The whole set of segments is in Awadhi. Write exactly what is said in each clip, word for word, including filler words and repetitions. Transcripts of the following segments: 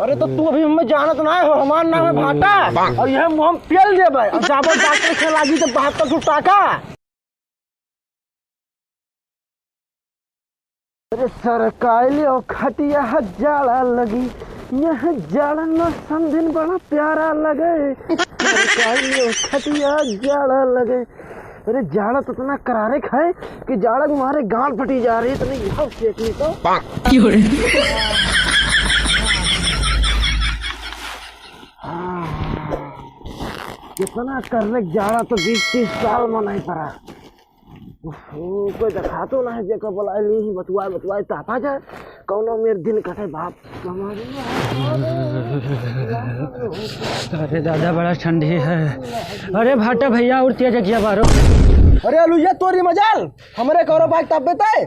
अरे तो तू अभी हमें जानत ना हो, हमार नाम है भाटा। और यह मुँह हम पेल देबे। और जाबो डॉक्टर के लागी तो बहत्तर सौ टाका। अरे सरकाइले ओ खटिया ह जाड़ा लगी, यह जाड़ा न समझिन बड़ा प्यारा लगे। सरकाइले ओ खटिया जाड़ा लगे। अरे जाड़ा तो इतना करारे खाए कि जाड़ा के मारे गांड फटी जा रही है, इतनी घाव सेक ली तो। क्यों रे? हाँ, कितना करने जाड़ा तो बीस तीस साल में नहीं पड़ा। ओहो, कोई देखातो ना है, जेकर बुलाए ली ही, बतुआए, बतुआए, तापा जाए, कौनो मेर दिन कटे, बाप। अरे दादा, बड़ा ठंडी है। अरे भाटा भैया, और तेज किया बारो। अरे अलुइया, तोरी मजाल, हमरे कौरो बाइक ताप बेते।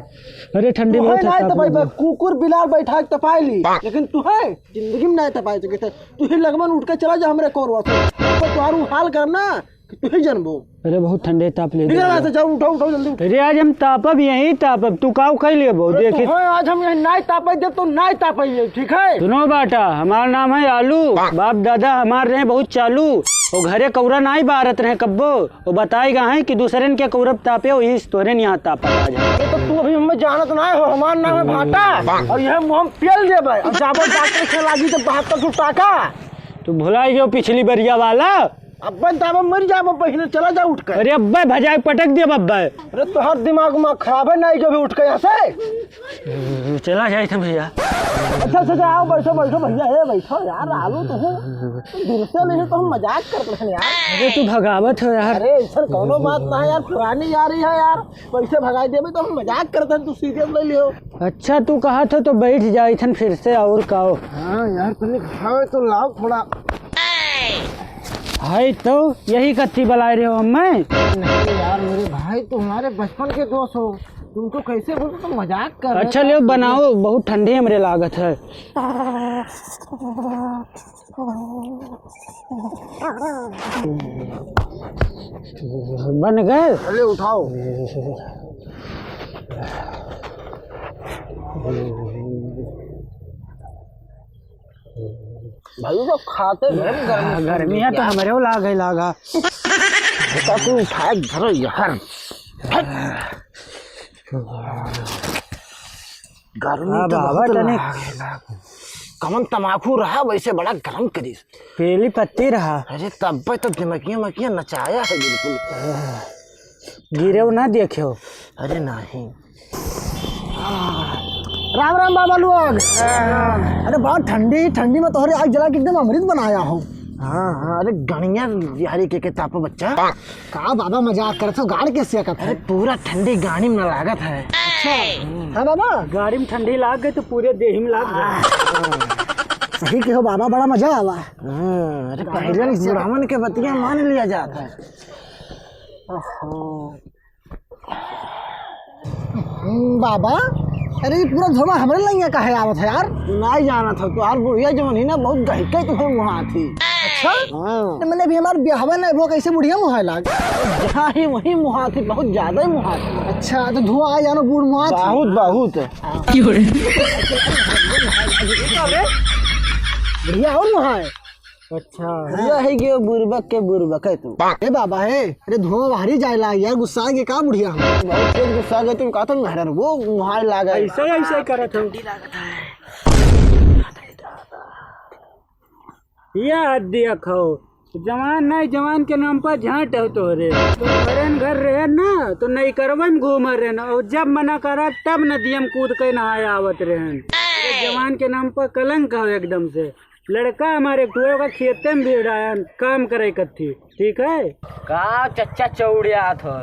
अरे ठंडी तू बहुत है, है, नाई ताप तपाई लगी। बे, कुकुर बिलार बैठा के तपाई ली, लेकिन तू है, जिंदगी में नाई तपाई सके थे। तू ही लगमन उठ के चला जा हमरे कौरवा से, तो तुम्हारू हाल करना। कि तू ही जानबो। अरे बहुत ठंडे ताप ले निकल दे। यहाँ से, जाओ, उठाओ, उठाओ, जल्दी उठाओ। अरे आज हम तापब, यहीं तापब, तू काऊ खाई लेबो, अरे देखी। तो हाँ, आज हम यहीं नाई तापे दे, तो नाई तापे ये, ठीक है? सुनो बाटा, हमार नाम है आलू, बाप दादा हमार रहे बहुत चालू, वो घरे कौरा नाई बारत रहे कब्बो, वो बताई गा है कि दूसरन के कौरब तापे, वही से तोहरे यहाँ तापब आज हम। अरे तो तू अभी हमें जानत ना हो, हमार नाम है भाटा, और यह मुँह हम पेल देबे, और जाबो डॉक्टर के लागी तो बहत्तर सौ टाका। तू भुलाई गयो पिछली बरिया वाला। अब्बे दाबा मर जाबो पहिले, चला जा उठ के। अरे अब्बे भजाए पटक देब अब्बे। अरे तोहर दिमाग में खराब है, नाई जो भी उठ के यहाँ से। चला जाए थे भैया। अच्छा, अच्छा, अच्छा, आओ, बैठो, बैठो भैया, ए, बैठो यार, आलू तो हूँ। दिल से नहीं तो हम मजाक करत रहन यार। अरे तू भगावत हो यार। अरे ऐसा कौनो बात ना है यार, पुरानी यारी है यार। वैसे भगाई देबे तो हम मजाक करत हन, तू सीरियस ले लियो। अच्छा तू कहत हो तो बैठ जाइथन फिर से, और का हो? हाँ यार, तनिक हवे तो लाओ थोड़ा। हाय तो यही कत्ती बलाए रहे हो हमें? नहीं यार मेरे भाई, तुम हमारे बचपन के दोस्त हो, तुमको कैसे बोलते, तुम मजाक कर रहे अच्छा हो। ले बनाओ, बहुत ठंडी हमरे लागत है। बन गए? चलिए उठाओ। भाई तो खाते गरम गरम गर्मी है तो हमरे वो लागे लागा। बेटा तू उठाए धरो यार। हट। गर्मी हाँ, तो बाबा बहुत तनिक लागे लागे। कमन तमाकू रहा वैसे बड़ा गरम करीस। पेली पत्ती रहा। अरे तब्बे तो दिमकिया मकिया नचाया है बिल्कुल। गिरे ना देखे हो। अरे नहीं। राम राम बाबा लोग। अरे बहुत ठंडी, ठंडी में तोहरे आग जला के एकदम अमृत बनाया हो। हाँ हाँ, अरे गणिया बिहारी के, के तापो बच्चा। का बाबा मजाक करत हो, गाड़ के सेकत अरे है? पूरा ठंडी गाड़ी में लागत है। अच्छा। हाँ बाबा। गाड़ी में ठंडी लाग गई तो पूरे देही में लाग गई। सही कहो बाबा, बड़ा मजा आवा। हाँ, अरे पहले बुढ़ावन के बतिया मान लिया जात है। ओहो। बाबा, अरे ये पूरा धुआं हमरे लइया काहे आवत है यार? तू नाई जानत हो, तोहार बुढ़िया जवन ही ना बहुत गहिके तुम्हें मुहा थी। अच्छा? हाँ। तो मैंने अभी हमार ब्याहवा नहीं हुआ, कैसे बुढ़िया मुहाए लाग? जहाँ ही वही मुहा थी, बहुत ज्यादा ही मुहा थी। अच्छा, तो धुआं आए जानो बूढ़ मुहा थी। बहुत, बहुत। बुढ़िया और मुहाए। अच्छा। यही के बुरबक के बुरबक है तू। ए बाबा, हे, अरे धुआं बाहरी जाए लाग यार, गुस्सा के का बुढ़िया हम? बहुत तेज गुस्सा गए तुम, का तुम घर वो मुहाए लागे। ऐसे ही, ऐसे ही करत हो। ये हद दिया खाओ। जवान नहीं, जवान के नाम पर झांट हो तोहरे। तो घरे न घर रहे ना, तो नहीं करवन घूम रहे ना, और जब मना करा तब नदिया में कूद के नहाए आवत रहन। जवान के नाम पर कलंक हो एकदम से। लड़का हमारे एक ठो ओका खेते में भिड़ायन, काम करे कत्थी, ठीक है? का चच्चा चौड़ियात हो?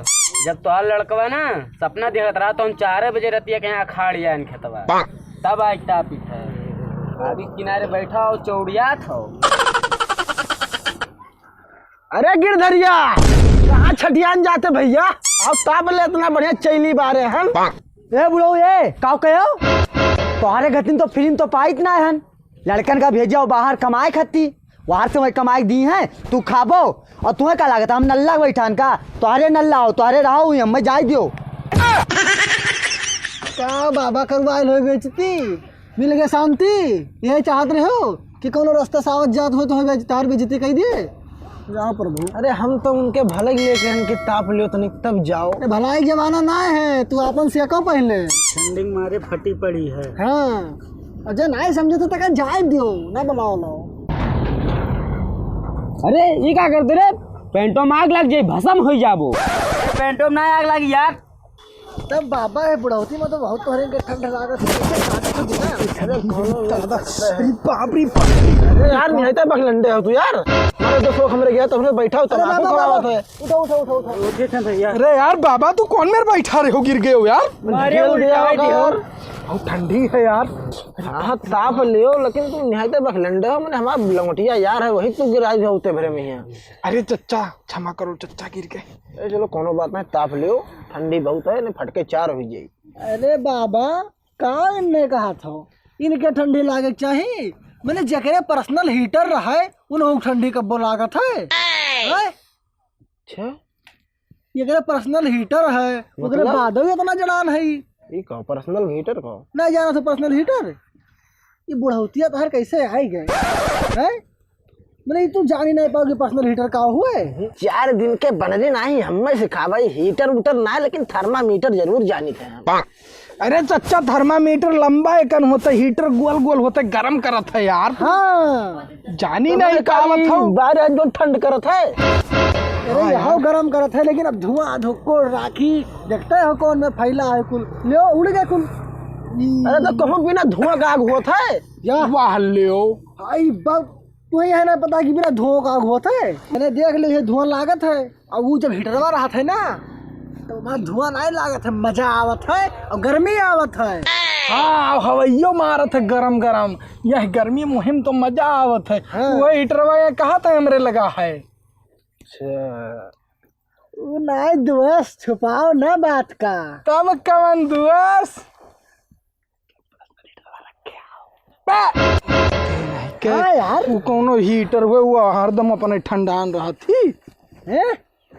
जब तोहार लड़कवा ना सपना देखत रहा तो हम चार बजे रतिया के यहाँ अखाड़ जायन खेतवा, तब आज तापित है। अभी किनारे बैठा हो, चौड़ियात हो। अरे गिरधरिया, कहाँ छठियान जाते भैया? अब ताप ले इतना बढ़िया चैली बारे हम। ए बुढ़ऊ, ए, काऊ कहो? तोहरे घतिन तो फिल्म तो पाइत ना हन। लड़कन का भेजो बाहर कमाए खत्ती, बाहर से वही कमाए दी हैं, तू खाबो। और तुम्हें का लागत, हम नल्ला बैठान का? तोहरे नल्ला हो, तोहरे रहो, हम मैं जाए दियो। का बाबा करवाइल हो बेइज्जती? मिल गए शांति, यही चाहत रहे हो? कि कौनो रास्ता से आवत जात हो तो होई बेइज-, तार बेइज्जती कई दिए। जाओ प्रभु। अरे हम तो उनके भले के लिए कहन कि ताप लियो तनिक तब जाओ। अरे भलाई के जमाना ना है, तू आपन से को पहले। ठंडी के मारे फटी पड़ी है। हाँ, और जे नाई समझे तो तका जाए दियो, ना बुलाओ लो। अरे, ई का करते रे? पेंटो में आग लग जाई, भसम होई जाबो। पेंटो में ना आग लगी यार। तब बाबा है, बुढ़ौती में तो बहुत तोहरे के ठंड लागत है। कैसे काटत हो बिना? अरे, कौनो दादा, अरे बाप रे बाप। अरे यार, नहीं तो बखलंडे हो तू यार। मारे दो सौ हमरे गया तो हमने बैठा हो, अरे तमाकू बाबा, खवावत बाबा। है। उठो, उठो, उठो, उठो। उठे थे भैया। अरे यार बाबा, तू कौन मेर बैठा रहे हो, गिर गए हो यार। मारे गिर उल्टा गया बैठी हो। यार। बहुत ठंडी है यार। हाँ, ताप लियो, लेकिन तू निहायते बखलंडे हो, मने हमार लंगोटिया यार है, वही तू गिराई हो उते भरे में यहाँ। अरे चच्चा, क्षमा करो चच्चा, गिर गए। ए, चलो, कोनो बात नहीं, ताप लियो, ठंडी बहुत है, नहीं फटके चार हो जाई। अरे बाबा, का इनने कहा था? इनके ठंडी लागे के चाही? मने जेकरे personal heater रहे, उन्हों ठंडी कब्बो लागत है? हैं? अच्छा। एकरे personal heater है, ओकरे मतलब? बादो इतना जड़ान है। ई का personal heater का? नहीं जाना था personal heater? ये बुढ़ौतिया तोहर कैसे आई गए? हैं? मने, ई तू जानी नहीं पाओगे personal heater का हुए? चार दिन के बनले नाही, हमें सिखावे, heater उटर ना, लेकिन thermometer जरूर जानी थे हम। अरे चच्चा, thermometer लंबा एकन होता, heater गोल गोल होता, गरम करत है यार। हाँ। जानी तो नहीं मने पावत खाली हो। बाहर जो ठंड करत है। अरे, हाँ यहाँ यार। गरम करत है, लेकिन अब धुआं, धुक्कोड़, राखी, देखते हो कौन में फैला है कुल। ले, उड़ गए कुल। अरे, तो कहूँ बिना धुआं का आग होत है? या। वाह, ले। आई बाप, तू यहाँ ना पता कि बिना धुआं का आग होत है? मैंने देख लियो, ये धुआं लागत है। और वो जब हीटरवा रहत है ना, तो वहाँ धुआं नहीं लागत है, मजा आवत है और गर्मी आवत है। हाँ, अब हवैयो मारत है गरम गरम। यह गर्मी मुहिम तो मजा आवत है। हाँ। वह हीटरवा ये कहा था हमरे लगा है। अच्छा। वो नहीं दोस्त, छुपाओ ना बात का। तब कवन दोस्त? बे! के, हाँ यार। वो कौनो heater हुए, वो हरदम अपने ठंडान रहत ही। हैं?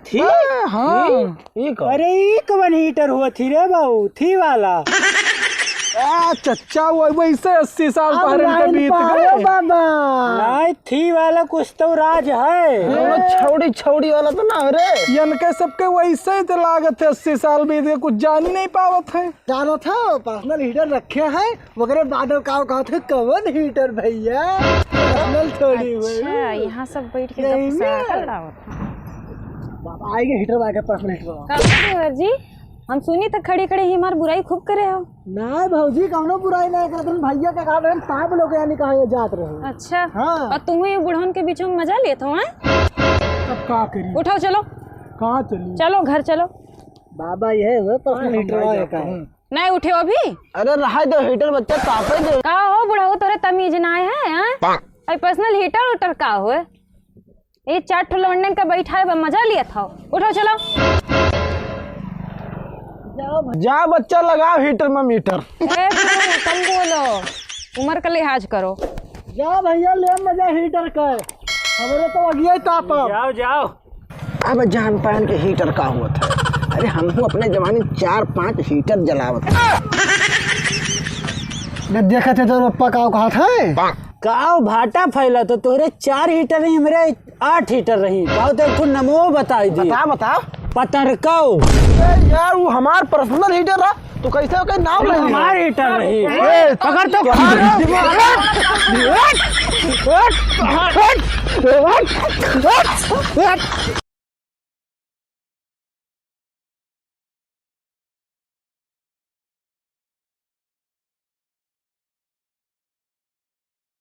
थी? बे, हाँ। थी? ई का? अरे, ई कवन heater हुआ थी रे बाऊ? थी वाला। आ, चच्चा, वो वैसे अस्सी साल अब पहले के लाइन बीत पाओ गए। बाबा। नहीं, थी वाला कुछ तो राज है। कौनो छौड़ी, छौड़ी वाला तो ना हो रे। इनके सबके वैसे ही तो लागत है, अस्सी साल बीत गए, कुछ जान ही नहीं पावत है। जानत हो, personal heater रखे हैं, मगर बादल का कहत है, कवन heater भैया? Personal थोड़ी हुई। अच्छा, यहाँ सब बैठ के यही गप में। साकल उड़ावत हैं। बाबा, आएंगे heater वाला, personal heater वाला। का देवर जी, हम सुनी त खड़ी खड़ी ही हमार बुराई खूब करे हो। ना भौजी, कौनो बुराई नहीं करत, हम भैया के कहा रहे, ताप लोग यानी कहा ये जात रहे। अच्छा। हाँ। और तुम ये बुढ़न के बीच में मजा लेत हो, हैं? अब का करी? उठाओ, चलो। कहाँ चली? चलो, घर चलो। बाबा, ये हुए personal heater वाले का है। नहीं उठे हो अभी? अरे रहाई दो, heater बच्चा तापे दे। का हो बुढ़ऊ, तोरे तमीज ना है, हैं? अरे personal heater उटर का हो? ये चार ठो लौंडन का बैठा है, बा मजा लिया था। उठो चलो। जा बच्चा, लगाओ heater में meter। ए बुढ़ऊ, कम बोलो, उम्र का लिहाज करो। जा भैया, ले मजा heater का, हमरे तो अगिया ही तापब। जाओ, जाओ। अब जान पायन के heater का होत है। अरे, हमहू अपने जमाने चार पांच heater जलावत है। जब देखत है तो पप्पा का कहत है? काव भाटा फैला तो तोहरे चार heater रही, हमरे आठ heater रही। काव तो एक ठो नमो बताई दी। बता, बता। पतरकाव। ए यार, वो हमार personal heater रहा। तू कैसे ओकर नाम अरे, ले लिया? हमार heater रही। ए, पकड़ तो।